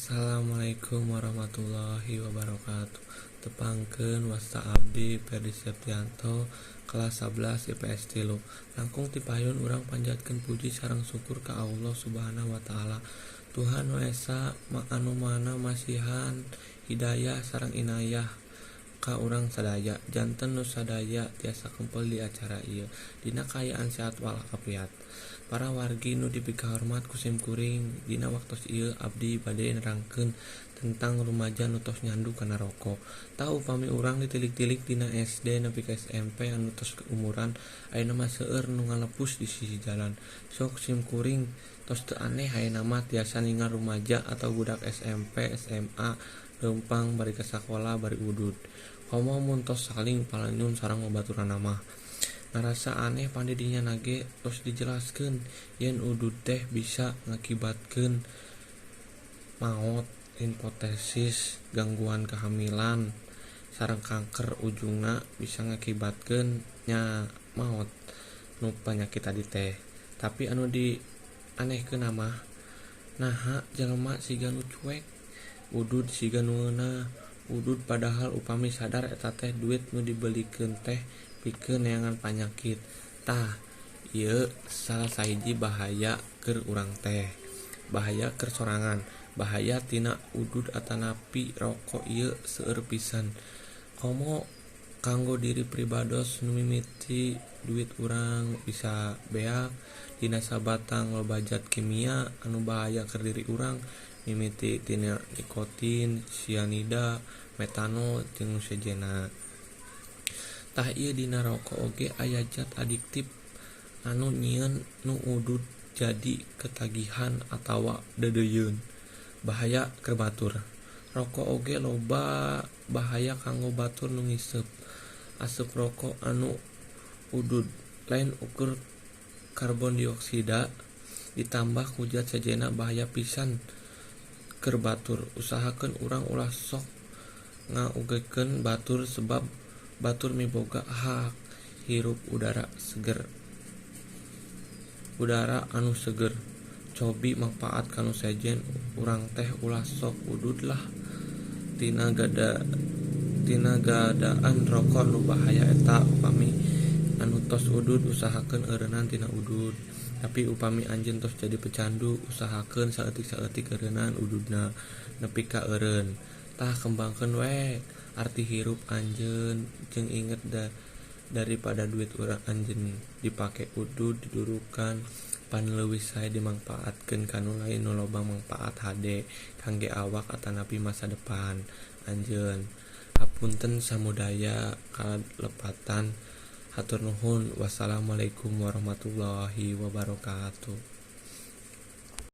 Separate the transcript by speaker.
Speaker 1: Assalamualaikum warahmatullahi wabarakatuh. Tepangkeun wasta abdi Ferdi Septianto kelas 11 IPS 3. Langkung ti payun urang panjatkeun puji sareng syukur ka Allah Subhanahu wa taala. Tuhan Nu Esa anu mana masihan hidayah sareng inayah ka urang sadaya. Janten nu sadaya tiasa kempel di acara ieu dina kaayaan sehat walafiat. Para wargi nu dipikahormat ku sim kuring, dina waktos ieu abdi bade nerangkeun tentang rumaja nu tos nyandu kana rokok. Tah upami urang ditilik-tilik dina SD nepi ka SMP anu tos umuran ayeuna mah seueur nu ngalepus di sisi jalan. Sok sim kuring tos teu aneh ayeuna mah tiasa ningal rumaja atau budak SMP, SMA leumpang bari ka sakola bari udud. Komo mun tos saling palanyun sareng babaturanna mah. Ngarasa aneh pan didinya nage tos dijelaskeun yen udud teh bisa ngakibatkeun maot, hipotesis, gangguan kehamilan, sareng kanker ujungna bisa ngakibatkeun nya maot nu panyakit tadi teh. Tapi anu dianehkeun mah naha jelema siga nu cuek, udud siga nu ngeunah, udud padahal upami sadar eta teh duit nu dibelikeun teh pikeun neangan panyakit. Tah ieu salah sahiji bahaya keur urang teh, bahaya keur sorangan, bahaya tina udud atanapi rokok ieu seueur pisan. Komo kanggo diri pribados nu mimiti duit urang bisa beak dina sabatang loba zat kimia anu bahaya keur diri urang mimiti tina nikotin, sianida, metanol jeung nu sejenna. Tah ieu dina rokok oge aya zat adiktif anu nyieun nu udud jadi ketagihan atawa deudeuieun. Bahaya keur batur. Rokok oge loba bahaya kanggo batur nu ngiseup. Aseup rokok anu udud lain ukur karbon dioksida ditambah ku zat sejenna bahaya pisan keur batur. Usahakeun urang ulah sok ngaugekeun batur sebab batur miboga hak hirup udara seger. Udara anu seger cobi mangpaat kanu sejen urang teh ulah sok udud lah tina gadaan rokok nu bahaya eta. Upami anu tos udud usahakeun eureunnan tina udud, tapi upami anjeun tos jadi pecandu usahakeun saeutik-saeutik eureunnan ududna nepi ka eureun. Tah kembangkeun we arti hirup anjeun jeung inget daripada duit urang anjeun dipake udud didurukan pan leuwih sae dimangpaatkeun kanu lain nu loba mangpaat hade kangge awak atanapi masa depan anjeun. Hapunten samudaya kalepatan. Hatur nuhun. Wassalamualaikum warahmatullahi wabarakatuh.